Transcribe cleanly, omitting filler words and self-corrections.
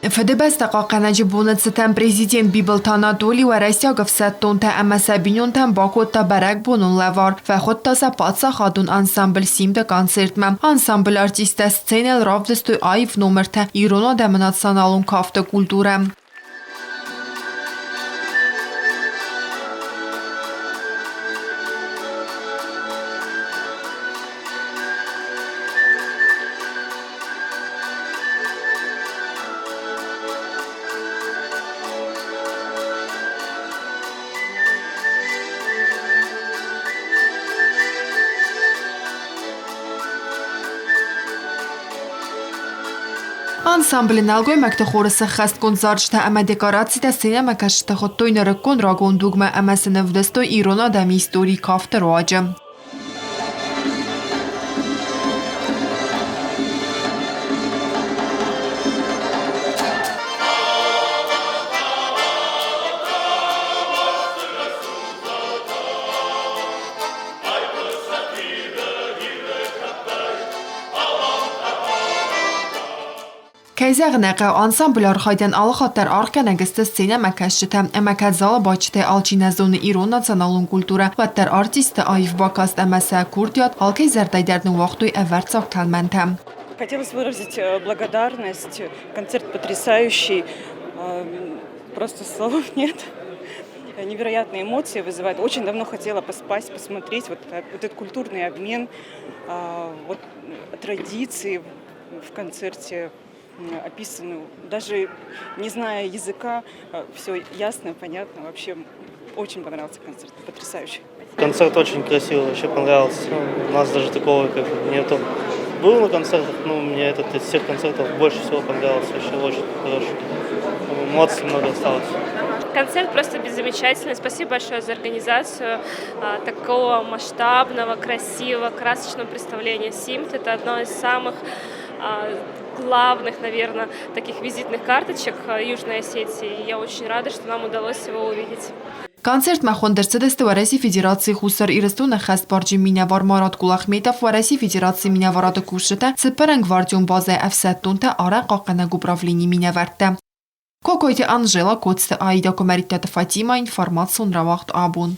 Фыдыбӕстӕ хъахъхъӕнӕджы боны цытӕн президент Бибылты Анатоли уӕрӕсейаг ӕфсӕддонтӕ ӕмӕ сӕ бинонтӕн бакодта бӕрӕгбонон лӕвар, фӕхуыдта сӕ паддзахадон ансамбль «Симд-ы» концертмӕ. Ансамблы артисттӕ сценӕйыл равдыстой аив номыртӕ ирон адӕмы националон кафты культурӕ. Ансамблы нӕлгоймӕгты хоры сӕххӕстгонд зарджытӕ ӕмӕ декорацитӕ сценӕмӕкӕсджытӕ хуыдтой нырыккон рагон дугмӕ ӕмӕ сын ӕвдыстой ирон адӕмы истори кафты руаджы. Кӕй зӕгъын ӕй хъӕуы, ансамблы архайдӕн алыхатт дӕр аргъгӕнӕг сты сценӕмӕкӕсджытӕ ӕмӕ кӕд залы бадджытӕй алчи нӕ зоны ирон националон культурӕ, уӕддӕр артистты аив бакаст ӕмӕ сӕ курдиат алкӕй зӕрдӕйы дӕр ныууагътой ӕвӕрццаг тӕлмӕнтӕ. Хотелось выразить благодарность. Концерт потрясающий. Просто слов нет. Невероятные эмоции вызывает. Очень давно хотела поспать, посмотреть вот, вот этот культурный обмен, вот традиции в концерте описаны. Даже не зная языка, все ясно, понятно. Вообще очень понравился концерт, потрясающий. Концерт очень красивый, вообще понравился. У нас даже такого как бы нету. Был на концертах, но мне этот из всех концертов больше всего понравился. Вообще очень хороший. Эмоций много осталось. Концерт просто замечательный. Спасибо большое за организацию такого масштабного, красивого, красочного представления «Симд». Это одно из самых главных, наверное, таких визитных карточек Южной Осетии. И я очень рада, что нам удалось его увидеть. Концертмӕ хуынд ӕрцыдысты Уӕрӕсейы Федерацийы Хуссар Ирыстоны хӕстбарджын минӕвар Марат Кулахметов, Уӕрӕсейы Федерацийы минӕварады кусджытӕ, цыппӕрӕм гвардион базӕйы ӕфсӕддонтӕ, арӕнхъахъхъӕнӕг управленийы минӕвӕрттӕ. Кокойты Анжела, Коцты Аида, Куымӕридтаты Фатимӕ, информацион рауагъд абон.